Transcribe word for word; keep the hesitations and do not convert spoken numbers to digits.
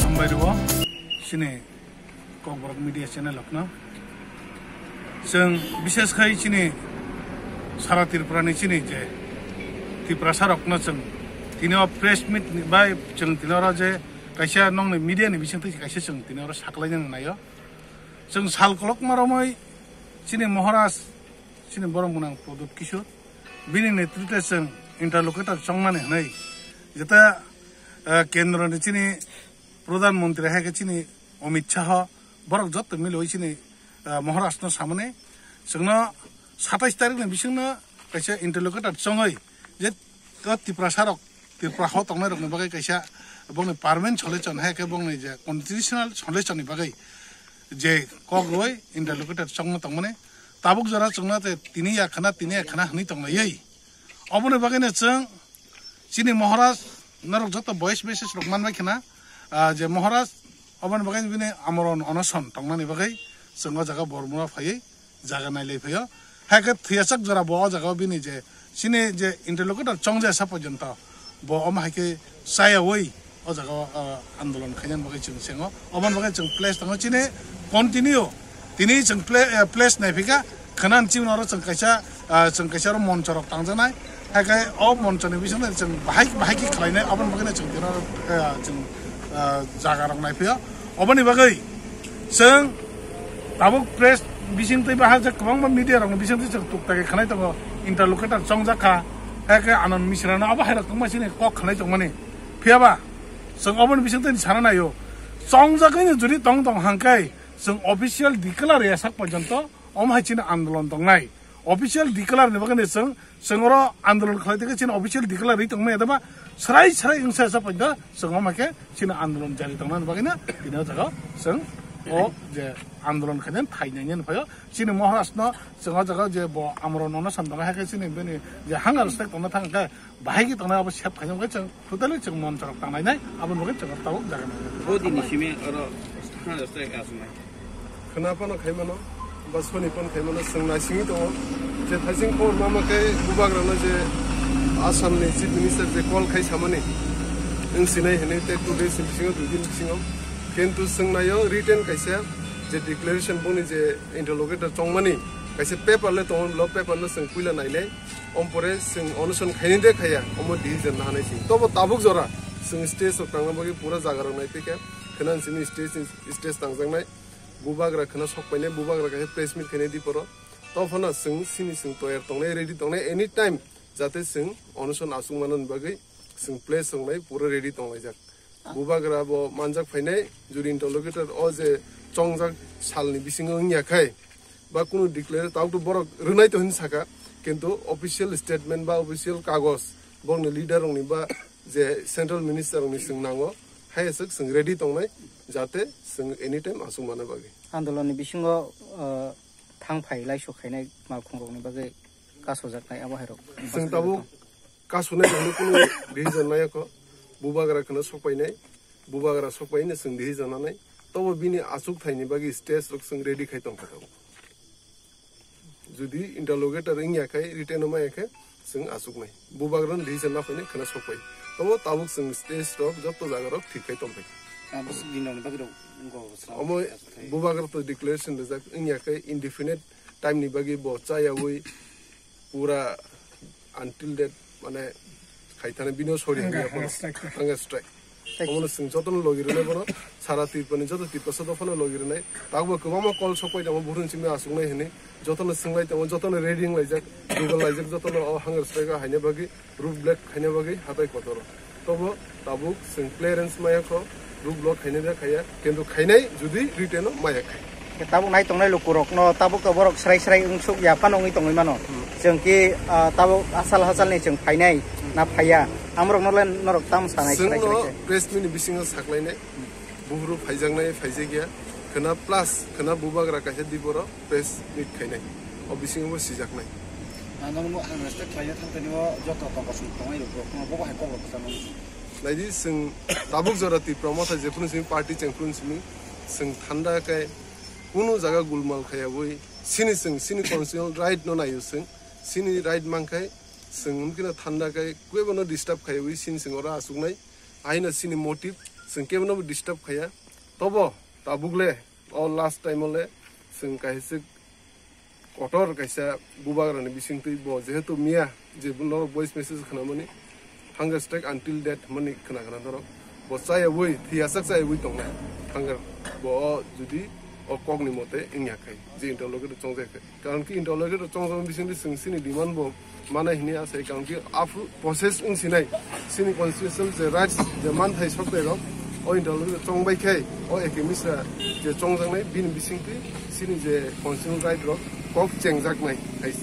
Hambai rwo, chini Kokborok Media Channel rokno. Chwng bishes khai chini sara Tripura ni chini je Tiprasa rokno chwng tini o press meet ni bai chwng tini oro je kaisa nongni media ni bisingtwi kaisa chwng tini oro saklaina naio. Chwng sal kolokma romwi chini Maharaj, chini borok mwnang Pradyut Kishore, bini netrite chwng interlocutor chongnani hwnwi jeta, eh, kendro ni chini Pradhan Mantri hai khe chini Amit Shah, borok joto milwi chini, eh, Maharaj no samani chwngno satais tarik ni bisingno kaisa interlocutor chongwi je o Tiprasa rok, Tripura ho tongnai rokni bagwi kaisa bongni permanent solution hai khe bongni je constitutional solution ni bagwi je kok rwui interlocutor chongma tongmani tabuk jora chwngno tei tini ya khna, tini ya khna hwnwi tonglaiwi. Oboni bagwino chwng chini Maharaj norok joto voice message rok manbai khna, ah, je Maharaj oboni bagwi bini amorno onoson tongnani bagwi chwng o jaga Bormura phaiwi jaga nailai phaio. Hai khe thwiyasak jora bo o jaga o bini je chini je interlocutor chongjaya sa porjonto bo omo hai khe chayaui o jaga o, ah, andolon khainani bagwi chwng sengo. Oboni bagwi chwng place tongo chini continue. Tini chwng pla-, eh, place naiphika khwnani chini oro chwng kaisa, ah, chwng kaisa oro moncho rok tangjaknai. Hai khe o moncho ni bisingtwi chwng bahai bahai khe khlainai, oboni bagwino chwng tini oro, eh, chwng, ah, jaga rok naiphio. Oboni bagwi chwng tabuk press bisingtwi bahai je kwbangma media rokni bisingtwi chwng tukta khe khwnai tongo, interlocutor chongjak kha. Hai khe Anand Misra no abo hai rok tongma chini kok khwnai tongmani. Phiya ba chwng oboni bisingtwi sana naio. Chongjagwi no jodi tong tong hangkai chwng official declare ya sak porjonto omo hai chini andolon tongnai. Official declare ni bagwi chwng, chwng oro andolon khlai tongkhe chini official declare ri tongmani adama srai srai wngsa sa porjonto chwng omo khe chini andolon jari tongnani bagwi no tini o jaga chwng o je andolon khainani thai nai nini phaio chini Maharaj no chwng o jaga je bo amorno onoson tongnai hai khe chini bini je hunger strike tongna thang khe bahai khe tongnai abo sep khainai bagwi chwng Totally chwng moncho rok tanglainai, aboni bagwi chwng tabuk jaga nai. Bo dini simi oro hana jasta ka aswk nai. Khna phano khai mano, ba soni phano khai mano, chwng naisingwi tongo. Je thaising khobor mama khe bubagrano je Assam ni Chief Minister je call khai samani, wng sinai hinwi tei two days ni bisingo, dui din bisingo. Kintu chwng naio written kaisa je declaration boni je interlocutor chongmani kaisa paper le tongo, lo paper no chwng puila nainai. Om pore chwng onoson khaini de khaya, omo decision nahanai sing. Tobo tabuk jora chwng stage rok tangna bagwi pura jaga rok nai phaikha. Khwnani simi stage, stage tangjaknai. Bubagra khwna sok painai, bubagra kaisa press meet khainai diporo. Tophano chwng sini chwng toyar tongnai, ready tongnai, anytime jate chwng onoson aswk manani bagwi chwng place tongnai, pura ready tonglaijak. Bubagra bo manjak phainai, juri interlocutor o je chongjak salni bisingo wngya khai, ba kunu declare tawk to borok rwnai to hin saka, kintu official statement ba official kagos borokni leader rokni ba je central minister rokni chwng nango, hai aswk chwng ready tongnai, jate chwng anytime aswk manna bagwi. Andolonni bisingo, uh, thang phai laisok khainai malkhung rokni bagwi kasojaknai abo hai rok. Chwng tabuk kasonai rokno kunu decision nai kho. Bubagra kheno sokpainai, bubagra sokpaino chwng dihi jananai, tobo bini achuk thaini bagwi stage rok chwng ready khai tongkha tabuk. Jodi interrogator wngya khai, written o maya khe, chwng achuknai. Bubagra no dihi janna phainai kheno sokpai. Tobo tabuk chwng stage rok joto jaga rok thik khai tongpai. Abo se din rokni bagwi rok wngkha, omo bubagra to declaration rijak wngya khai indefinite time ni bagwi bo chayawi pura until that, mane, khaithana bino sorry hwnwi aphano hunger strike. Omono chwng jotono logi rwnai bono, sara Tripurani joto Tiprasa dophano logi rwnai. Takbo kwbangma call sokpai tongo, buphuruni simi achuknai hwnwi. Jotono swngbai tongo, jotono ready wnglaijak, dugal laijak, jotono o hunger strike o haina bagwi, road block khaina bagwi hatai kotoro. Tobo tabuk chwng clearance maya kho, road block khaina da khaya, kintu khainai jodi written o maya khai. Tabuk nai tongnai lukurokno tabuk to borok srai srai wngsuk ya phano wngwi tongwi mano. Chwng ki, ah, tabuk asal hasalni chwng phainai na phaiya, amorokno le norok tamo sanai srai srai khe? Press meet ni bisingo saklainai, buphuru phaijaknai phaijakya, khwna plus khwna bubagra kaisa diboro press meet khainai, o bisingo bo sijaknai. Ang nono ang respect khlaina thangtani o joto tongkosong tongnai rok, rok, bobo hai kok rok kwchangma. Naidi, chwng tabuk jora Tipra Motha jephuru simi party chengphuru simi chwng thanda khe kunu jaga gulmal khayabwi sini chwng sini constitutional right no naio chwng, sini right mankhai chwng wngkhino thanda khe kwbangno disturb khayabwi sini chwng oro achuknai, haino sini motive chwng kebono disturb khaya. Tobo tabuk le o last time o le chwng kaisa kotor kaisa bubagrani bisingtwi bo jehetu miya je norok voice message khwnamani hunger strike until death hwnmani khwna khwna norok bo chayabwi thwiyasak chayabwi tongnai hunger bo o jodi o kokni mote wngya khai je interlocutor chongjak khai. Karon ki interlocutor chongjak bisingtwi chwng chini demand bo manai hwnwi asai, karon ki aphuru process wng sinai chini constitutional je rights je manthai sokthai rok o interlocutor chongbai khai o A K Misra je chongjaknai bini bisingtwi chini je constitutional right rok kok chengjaknai hai.